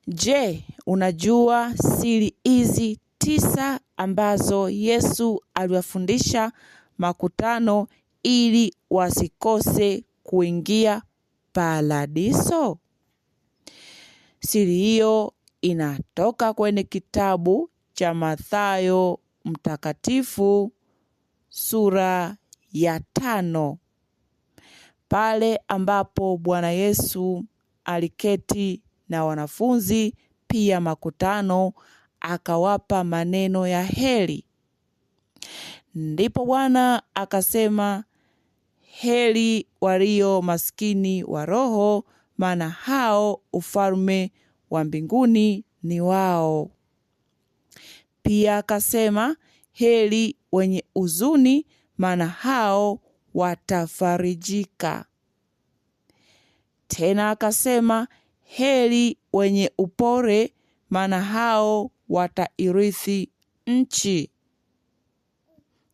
Je, unajua siri hizi 9 ambazo Yesu aliwafundisha makutano ili wasikose kuingia paradiso? Siri hiyo inatoka kwenye kitabu cha Mathayo Mtakatifu sura ya 5, pale ambapo Bwana Yesu aliketi na wanafunzi pia makutano, akawapa maneno ya heri. Ndipo Bwana akasema, heri walio maskini wa roho, maana hao ufalme wa mbinguni ni wao. Pia akasema, heri wenye huzuni, maana hao watafarijika. Tena akasema, heri wenye upole, maana hao watairithi nchi.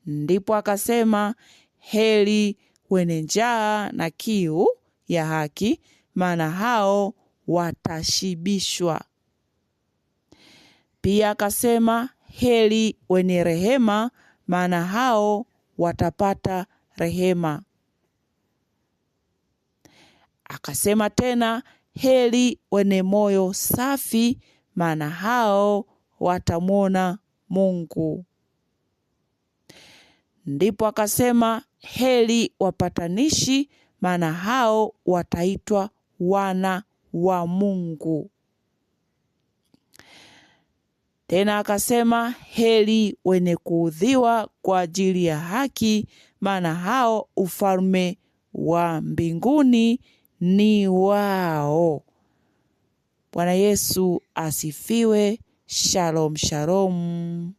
Ndipo akasema, heri wenye njaa na kiu ya haki, maana hao watashibishwa. Pia akasema, heri wenye rehema, maana hao watapata rehema. Akasema tena, heri wenye moyo safi, maana hao watamwona Mungu. Ndipo akasema, heri wapatanishi, maana hao wataitwa wana wa Mungu. Tena akasema, heri wenye kuudhiwa kwa ajili ya haki, maana hao ufalme wa mbinguni ni wao. Bwana Yesu asifiwe. Shalom, shalom.